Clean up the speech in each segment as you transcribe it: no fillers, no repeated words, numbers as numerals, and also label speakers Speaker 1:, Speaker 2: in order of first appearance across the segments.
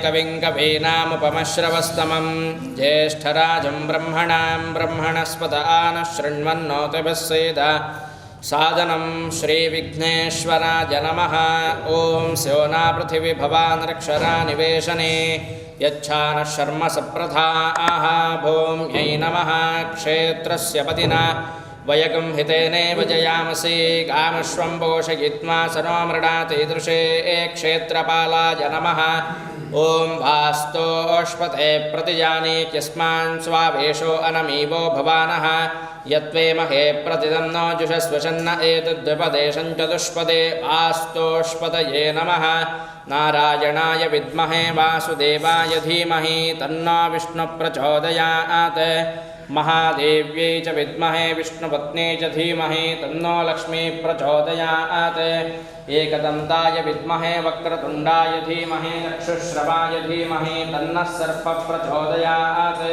Speaker 1: कविं कवीनामुपमश्रवस्तमं ज्येष्ठराजं ब्रह्मणां ब्रह्मणस्पत आनः शृण्वन्नोतिभिः सीद सादनं श्रीविघ्नेश्वराय नमः। ॐ स्योना पृथिवी भवान् रक्षरा निवेशने यच्छानः शर्म सप्रथाः भूम्यै नमः। क्षेत्रस्य पतिना वयगं हितेनेव जयामसि गामश्वं पोषयित्वा सनो मृडातीदृशे क्षेत्रपालाय नमः। ॐ वास्तोष्पते प्रतिजानीत्यस्मान् स्वावेशो अनमीवो भवानः यत्त्वेमहे प्रतिदं नो जुषस्वशन्न एतद्विपदेशं चतुष्पदे वास्तोष्पतये नमः। नारायणाय विद्महे वासुदेवाय धीमहि तन्नो विष्णुः प्रचोदयात्। महादेव्यै च विद्महे विष्णुपत्न्यै च धीमहि तन्नो लक्ष्मी प्रचोदयात्। एकदन्ताय विद्महे वक्रतुण्डाय धीमहि चक्षुश्रवाय धीमहि तन्नः सर्पः प्रचोदयात्।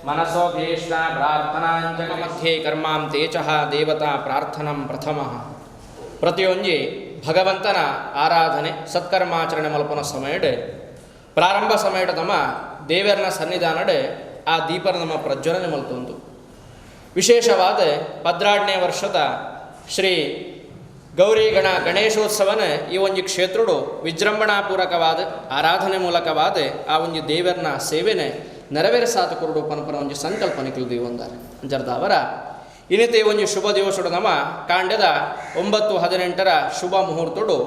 Speaker 1: मनसोभीष्टा प्रार्थनाञ्च मध्ये कर्मां तेजः देवता प्रार्थनं प्रथमः। ಪ್ರತಿಯೊಂಜಿ ಭಗವಂತನ ಆರಾಧನೆ ಸತ್ಕರ್ಮಾಚರಣೆ ಮಲ್ಪನ ಸಮಯಡೆ ಪ್ರಾರಂಭ ಸಮಯದ ನಮ್ಮ ದೇವರನ ಸನ್ನಿಧಾನಡೆ ಆ ದೀಪನ ನಮ್ಮ ಪ್ರಜ್ವಲನೆ ಮಲ್ತೊಂದು. ವಿಶೇಷವಾದ 12ನೇ ವರ್ಷದ ಶ್ರೀ ಗೌರಿ ಗಣೇಶೋತ್ಸವನ ಈ ಒಂದು ಕ್ಷೇತ್ರಡು ವಿಜೃಂಭಣಾಪೂರ್ವಕವಾದ ಆರಾಧನೆ ಮೂಲಕವಾದ ಆ ಒಂದು ದೇವರನ ಸೇವೆನೆ ನೆರವೇರಿಸಾತ ಕುರುಡು ಪನಪನ ಒಂದು ಸಂಕಲ್ಪನೆ ತಿಳಿದು ಅಂಜರ್ದಾವರ ಇನ್ನಿತ ಈ ಒಂದು ಶುಭ ದಿವಸಡು ನಮ್ಮ ಕಾಂಡದ 9:18 ಶುಭ ಮುಹೂರ್ತಡು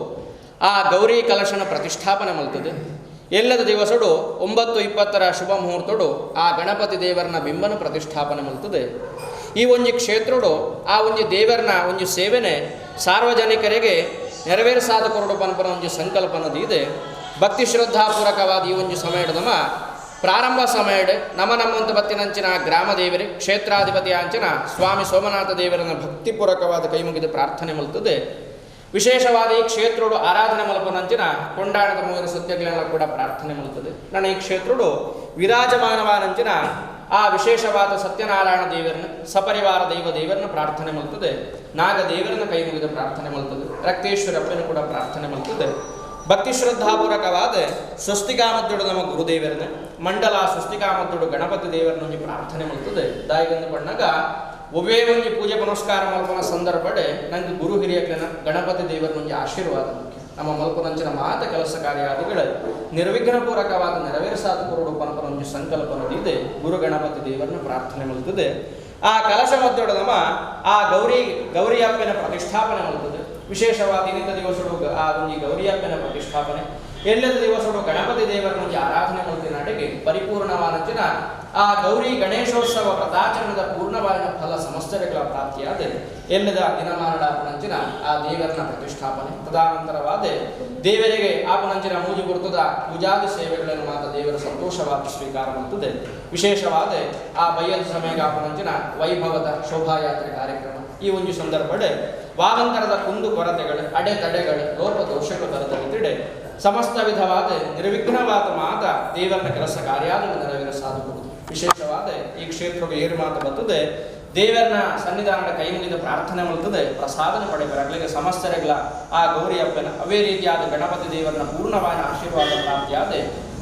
Speaker 1: ಆ ಗೌರಿ ಕಲಶನ ಪ್ರತಿಷ್ಠಾಪನೆ ಮಲ್ತದೆ. ಎಲ್ಲದ ದಿವಸಡು 9:20 ಶುಭ ಮುಹೂರ್ತಡು ಆ ಗಣಪತಿ ದೇವರನ ಬಿಂಬನ ಪ್ರತಿಷ್ಠಾಪನೆ ಮಲ್ತದೆ. ಈ ಒಂದು ಕ್ಷೇತ್ರಡು ಆ ಒಂದು ದೇವರನ ಒಂದು ಸೇವೆನೆ ಸಾರ್ವಜನಿಕರಿಗೆ ನೆರವೇರಿಸಾದ ಕೊರಡು ಪನಪನ ಒಂದು ಸಂಕಲ್ಪನದು ಇದೆ. ಭಕ್ತಿ ಶ್ರದ್ಧಾಪೂರ್ವಕವಾದ ಈ ಒಂದು ಸಮಯದ ನಮ್ಮ ಪ್ರಾರಂಭ ಸಮಯಡ್ ನಮ್ಮ ನಮ್ಮಂತ ಬತ್ತಿನಂಚಿನ ಗ್ರಾಮ ದೇವರಿ ಕ್ಷೇತ್ರಾಧಿಪತಿ ಅಂಚಿನ ಸ್ವಾಮಿ ಸೋಮನಾಥ ದೇವರನ್ನ ಭಕ್ತಿಪೂರ್ವಕವಾದ ಕೈ ಮುಗಿದು ಪ್ರಾರ್ಥನೆ ಮಲ್ತದೆ. ವಿಶೇಷವಾದ ಈ ಕ್ಷೇತ್ರಡು ಆರಾಧನೆ ಮಲ್ಪನಂಚಿನ ಕೊಂಡಾಣದ ಮೂವರು ಸತ್ಯಗಳೆಲ್ಲ ಕೂಡ ಪ್ರಾರ್ಥನೆ ಮಲ್ತದೆ. ನನ್ನ ಈ ಕ್ಷೇತ್ರಡು ವಿರಾಜಮಾನವಾನಂಚಿನ ಆ ವಿಶೇಷವಾದ ಸತ್ಯನಾರಾಯಣ ದೇವರನ್ನ ಸಪರಿವಾರ ದೈವ ದೇವರನ್ನ ಪ್ರಾರ್ಥನೆ ಮಲ್ತದೆ. ನಾಗ ದೇವರನ್ನ ಕೈ ಮುಗಿದು ಪ್ರಾರ್ಥನೆ ಮಲ್ತದೆ. ರಕ್ತೇಶ್ವರಪ್ಪನ ಕೂಡ ಪ್ರಾರ್ಥನೆ ಮಲ್ತದೆ. ಭಕ್ತಿ ಶ್ರದ್ಧಾಪೂರ್ವಕವಾದ ಸ್ವಸ್ತಿಕಾಮದ್ದುಡು ನಮ್ಮ ಗುರುದೇವರನ್ನ ಮಂಡಲ ಸ್ವಸ್ತಿಕಾಮದ್ದುಡು ಗಣಪತಿ ದೇವರನ್ನೊಂದು ಪ್ರಾರ್ಥನೆ ಮಲ್ತದೆ. ದಾಯಿಗಂದು ಪಣ್ಣಾಗ ಒವ್ವೇ ಒಂಜಿ ಪೂಜೆ ಪುನಸ್ಕಾರ ಮಲ್ಪನ ಸಂದರ್ಭಡೆ ನಂಗೆ ಗುರು ಹಿರಿಯಕನ ಗಣಪತಿ ದೇವರನ್ನೊಂದು ಆಶೀರ್ವಾದ ಮುಖ್ಯ. ನಮ್ಮ ಮಲ್ಪನಂಚಿನ ಮಾತ ಕೆಲಸ ಕಾರ್ಯಾದಿಗಳು ನಿರ್ವಿಘ್ನಪೂರ್ವಕವಾದ ನೆರವೇರಿಸಾದ ಕುರುಡು ಪನಪನ ಒಂದು ಸಂಕಲ್ಪನದು ಇದೆ. ಗುರು ಗಣಪತಿ ದೇವರನ್ನ ಪ್ರಾರ್ಥನೆ ಮಲ್ತದೆ. ಆ ಕಲಶ ಮದ್ದೊಡ ನಮ್ಮ ಆ ಗೌರಿಯಪ್ಪನ ಪ್ರತಿಷ್ಠಾಪನೆ ಮಲ್ತದೆ. ವಿಶೇಷವಾದ ಇನ್ನಿತ ದಿವಸಡು ಆ ಒಂದು ಗೌರಿಯಪ್ಪನ ಪ್ರತಿಷ್ಠಾಪನೆ, ಎಲ್ಲದ ದಿವಸಡು ಗಣಪತಿ ದೇವರನ್ನ ಆರಾಧನೆ ಮಲ್ತಿನಾಡಿಗೆ ಪರಿಪೂರ್ಣವಾನಂಚಿನ ಆ ಗೌರಿ ಗಣೇಶೋತ್ಸವ ವ್ರತಾಚರಣದ ಪೂರ್ಣವಾದ ಫಲ ಸಮಸ್ತರೆಗಳ ಪ್ರಾಪ್ತಿಯಾದ ಎಲ್ಲದ ದಿನಮಾನಡಾಪನಂಚಿನ ಆ ದೇವರನ್ನ ಪ್ರತಿಷ್ಠಾಪನೆ, ತದಾನಂತರವಾದ ದೇವರಿಗೆ ಆಪನಂಚಿನ ಮೂಜಿ ಗುರುತದ ಪೂಜಾದಿ ಸೇವೆಗಳನ್ನು ಮಾತ್ರ ದೇವರ ಸಂತೋಷವಾಗಿ ಸ್ವೀಕಾರ ಮಾಡುತ್ತದೆ. ವಿಶೇಷವಾದ ಆ ಬಯ್ಯದ ಸಮಯಕ್ಕೆ ಆಪನಂಚಿನ ವೈಭವದ ಶೋಭಾಯಾತ್ರೆ ಕಾರ್ಯಕ್ರಮ. ಈ ಒಂದು ಸಂದರ್ಭಡೆ ವಾವಂತರದ ಕುಂದು ಕೊರತೆಗಳು, ಅಡೆತಡೆಗಳು, ಲೋಪ ದೋಷಗಳು ಬರದಲ್ಲಿದ್ದರೆ ಸಮಸ್ತ ವಿಧವಾದ ನಿರ್ವಿಘ್ನವಾದ ಮಾತ ದೇವರನ್ನ ಕೆಲಸ ಕಾರ್ಯಾದನ್ನು ನೆರವೇರಿಸಾದಬಹುದು. ವಿಶೇಷವಾದ ಈ ಕ್ಷೇತ್ರಕ್ಕೆ ಏರು ಮಾತು ಬರ್ತದೆ. ದೇವರನ್ನ ಸನ್ನಿಧಾನದ ಕೈ ಮುಗಿದ ಪ್ರಾರ್ಥನೆ ಮಾಡುತ್ತದೆ, ಪ್ರಸಾದನ ಪಡೆಯಬರಗಳಿಗೆ ಸಮಸ್ತರೆಗಳ ಆ ಗೌರಿಯಪ್ಪನ ಅವೇ ರೀತಿಯಾದ ಗಣಪತಿ ದೇವರನ್ನ ಪೂರ್ಣವಾದ ಆಶೀರ್ವಾದ ಪ್ರಾಪ್ತಿಯಾದ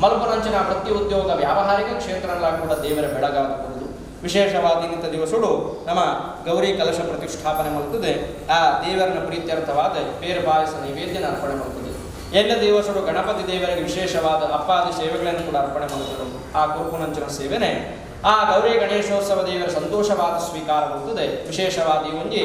Speaker 1: ಮಲ್ಪನಂಚಿನ ಪ್ರತಿ ಉದ್ಯೋಗ ವ್ಯಾವಹಾರಿಕ ಕ್ಷೇತ್ರಗಳ ಕೂಡ ದೇವರ ಬೆಳಗಾದಬಹುದು. ವಿಶೇಷವಾದ ಇನ್ನಿತ ದಿವಸಡು ನಮ್ಮ ಗೌರಿ ಕಲಶ ಪ್ರತಿಷ್ಠಾಪನೆ ಮಾಡ್ತದೆ. ಆ ದೇವರನ ಪ್ರೀತ್ಯರ್ಥವಾದ ಪೇರು ಪಾಯಸ ನೈವೇದ್ಯನ ಅರ್ಪಣೆ ಮಾಡ್ತದೆ. ಎಲ್ಲ ದಿವಸಡು ಗಣಪತಿ ದೇವರಿಗೆ ವಿಶೇಷವಾದ ಅಪ್ಪಾದಿ ಸೇವೆಗಳನ್ನು ಕೂಡ ಅರ್ಪಣೆ ಮಾಡುತ್ತಾರೆ. ಆ ಕುರುಕುನಂಚಿನ ಸೇವೆನೆ ಆ ಗೌರಿ ಗಣೇಶೋತ್ಸವ ದೇವರ ಸಂತೋಷವಾದ ಸ್ವೀಕಾರ ಮಾಡ್ತದೆ. ವಿಶೇಷವಾದ ಈ ಒಂಜಿ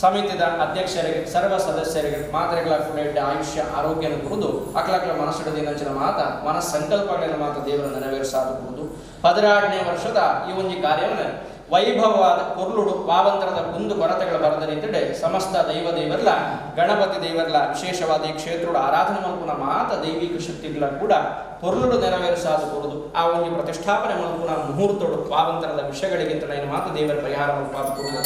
Speaker 1: ಸಮಿತಿದ ಅಧ್ಯಕ್ಷರಿಗೆ, ಸರ್ವ ಸದಸ್ಯರಿಗೆ ಮಾತ್ರೆಗಳ ಕೂಡ ಇಡ್ಡ ಆಯುಷ್ಯ ಆರೋಗ್ಯನ ಕುರಿದು ಅಕ್ಲಕ್ಲ ಮನಸ್ಸಿಡದಿನಂಚಿನ ಮಾತ ಮನಸ್ಸಂಕಲ್ಪಗಳನ್ನು ಮಾತ ದೇವರ ನೆರವೇರಿಸಾಗಬಹುದು. 16ನೇ ವರ್ಷದ ಈ ಒಂಜಿ ಕಾರ್ಯವನ್ನು ವೈಭವವಾದ ಕೊರ್ಲುಡು ವಾವಂತರದ ಕುಂದು ಕೊರತೆಗಳ ಬರದ ರೀತಿಡೆ ಸಮಸ್ತ ದೈವ ದೇವರ್ಲ ಗಣಪತಿ ದೇವರ್ಲ ವಿಶೇಷವಾದ ಈ ಕ್ಷೇತ್ರದ ಆರಾಧನೆ ಮಲ್ಪುನ ಮಾತ ದೈವಿಕ ಶಕ್ತಿಗಳ ಕೂಡ ಪೊರ್ಲುಡು ನೆರವೇರಿಸಾದ ಕೊರದು ಆ ಒಂದು ಪ್ರತಿಷ್ಠಾಪನೆ ಮಲ್ಪುನ ಮುಹೂರ್ತಡು ವಾವಂತರದ ವಿಷಯಗಳಿಗಿಂತ ನಾನು ಮಾತ ದೇವರ ಪರಿಹಾರ ಮಲ್ಪಾದ ಕೊರುದು.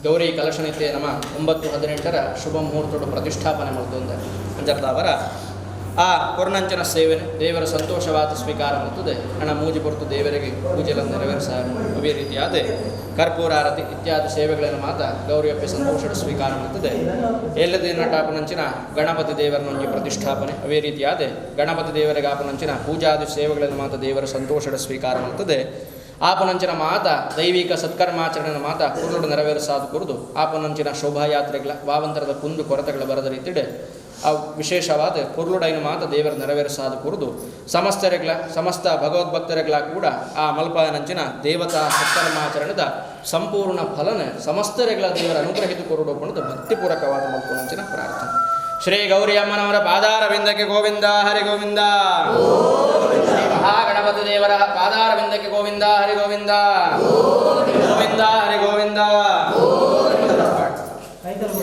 Speaker 1: ಗೌರಿ ಕಲಶನಿತ್ಯ ನಮ 9:18 ಶುಭ ಮುಹೂರ್ತಡು ಪ್ರತಿಷ್ಠಾಪನೆ ಮಲ್ತೊಂದೆ ಅಂಜರ್ದಾವರ ಆ ಕೊರ್ನಂಚಿನ ಸೇವೆನೆ ದೇವರ ಸಂತೋಷವಾದ ಸ್ವೀಕಾರ ಮಲ್ತುದೆ ಹಣ ಮೂಜಿ ಪೊರ್ತು ದೇವರಿಗೆ ಪೂಜೆಗಳನ್ನು ನೆರವೇರಿಸ ಅವೇ ರೀತಿಯಾದ ಕರ್ಪೂರಾರತಿ ಇತ್ಯಾದಿ ಸೇವೆಗಳನ್ನು ಮಾತ ಗೌರಿಯಪ್ಪೆ ಸಂತೋಷದ ಸ್ವೀಕಾರ ಮಲ್ತುದೆ. ಎಲ್ಲದೇ ನಟಾಪನಂಚಿನ ಗಣಪತಿ ದೇವರನ್ನೊಂಜಿ ಪ್ರತಿಷ್ಠಾಪನೆ ಅವೇ ರೀತಿಯಾದ ಗಣಪತಿ ದೇವರಿಗೆ ಆಪನಂಚಿನ ಪೂಜಾದಿ ಸೇವೆಗಳನ್ನು ಮಾತ ದೇವರ ಸಂತೋಷದ ಸ್ವೀಕಾರ ಮಲ್ತುದೆ. ಆಪನಂಚಿನ ಮಾತ ದೈವಿಕ ಸತ್ಕರ್ಮಾಚರಣೆ ಮಾತ ಕುರುಡು ನೆರವೇರಿಸಾದ ಕುರುದು ಆಪನಂಚಿನ ಶೋಭಾಯಾತ್ರೆಗಳ ವಾವಂತರದ ಕುಂದು ಕೊರತೆಗಳ ಬರದ ರೀತಿಡೆ ಆ ವಿಶೇಷವಾದ ಪೊರ್ಲುಡೈನ ಮಾತ ದೇವರ ನೆರವೇರಿಸಾದ ಕುರುದು ಸಮಸ್ತರೆಗಳ ಸಮಸ್ತ ಭಗವದ್ಭಕ್ತರೆಗಳ ಕೂಡ ಆ ಮಲ್ಪನಂಚಿನ ದೇವತಾ ಸತ್ಕರ್ಮಾಚರಣದ ಸಂಪೂರ್ಣ ಫಲನ ಸಮಸ್ತರೆಗಳ ದೇವರ ಅನುಗ್ರಹಿತ ಕುರುಡು ಪಣದು ಭಕ್ತಿಪೂರ್ವಕವಾದ ಮಲ್ಪನಂಚಿನ ಪ್ರಾರ್ಥನೆ. ಶ್ರೀ ಗೌರಿ ಅಮ್ಮನವರ ಪಾದಾರವಿಂದಕ್ಕೆ ಗೋವಿಂದ ಹರಿ ಗೋವಿಂದ. ಶ್ರೀ ಮಹಾಗಣಪತಿ ದೇವರ ಪಾದಾರವಿಂದಕ್ಕೆ ಗೋವಿಂದ ಹರಿ ಗೋವಿಂದ. ಗೋವಿಂದ ಹರಿ ಗೋವಿಂದ.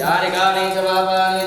Speaker 1: ಯಾರಿಗಾನೀಚ ಪಾಪಾನಿ.